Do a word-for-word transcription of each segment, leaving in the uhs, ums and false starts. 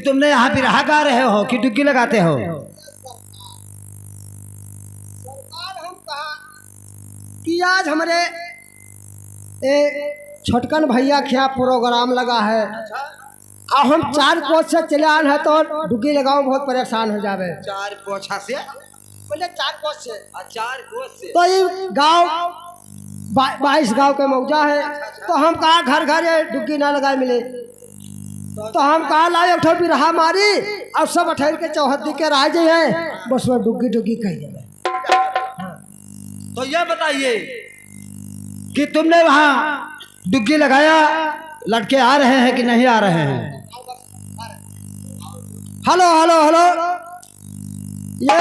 तुमने यहाँ बिरहा गा रहे हो कि डुग्गी लगाते हो? सरकार, हम कहा कि आज हमरे ए छोटकन भैया क्या प्रोग्राम लगा है, और हम चार कोस से चले आन है तो डुग्गी लगाओ, बहुत परेशान हो जावे। चार कोस से? बोले चार कोस से। हाँ, चार कोस से। तो ये गाँव बा-, बाईस गाँव के मौजा है, तो हम कहा घर घर ये डुग्गी ना लगाए मिले, तो हम कहा लाओ एक ठो बिरहा मारी और सब अठैर के चौहद्दी के राज है, बस वो डुग्गी डुग्गी कह देवे। तो ये बताइए कि तुमने वहाँ डुग्गी लगाया, लड़के आ रहे हैं कि नहीं आ रहे हैं? हेलो, हेलो, हेलो, ये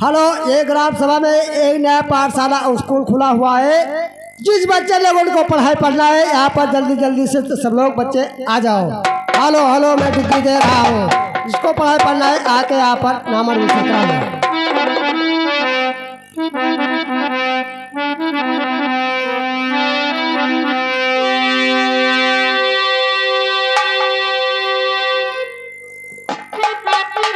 हेलो, ये ग्राम सभा में एक नया पाठशाला और स्कूल खुला हुआ है। जिस बच्चे लोगों को पढ़ाई पढ़ना है, यहाँ पर जल्दी जल्दी से सब लोग बच्चे आ जाओ। हेलो, हेलो, मैं डुग्गी दे रहा हूँ, जिसको पढ़ाई पढ़ना है आके यहाँ पर नाम एडमिशन करा लो।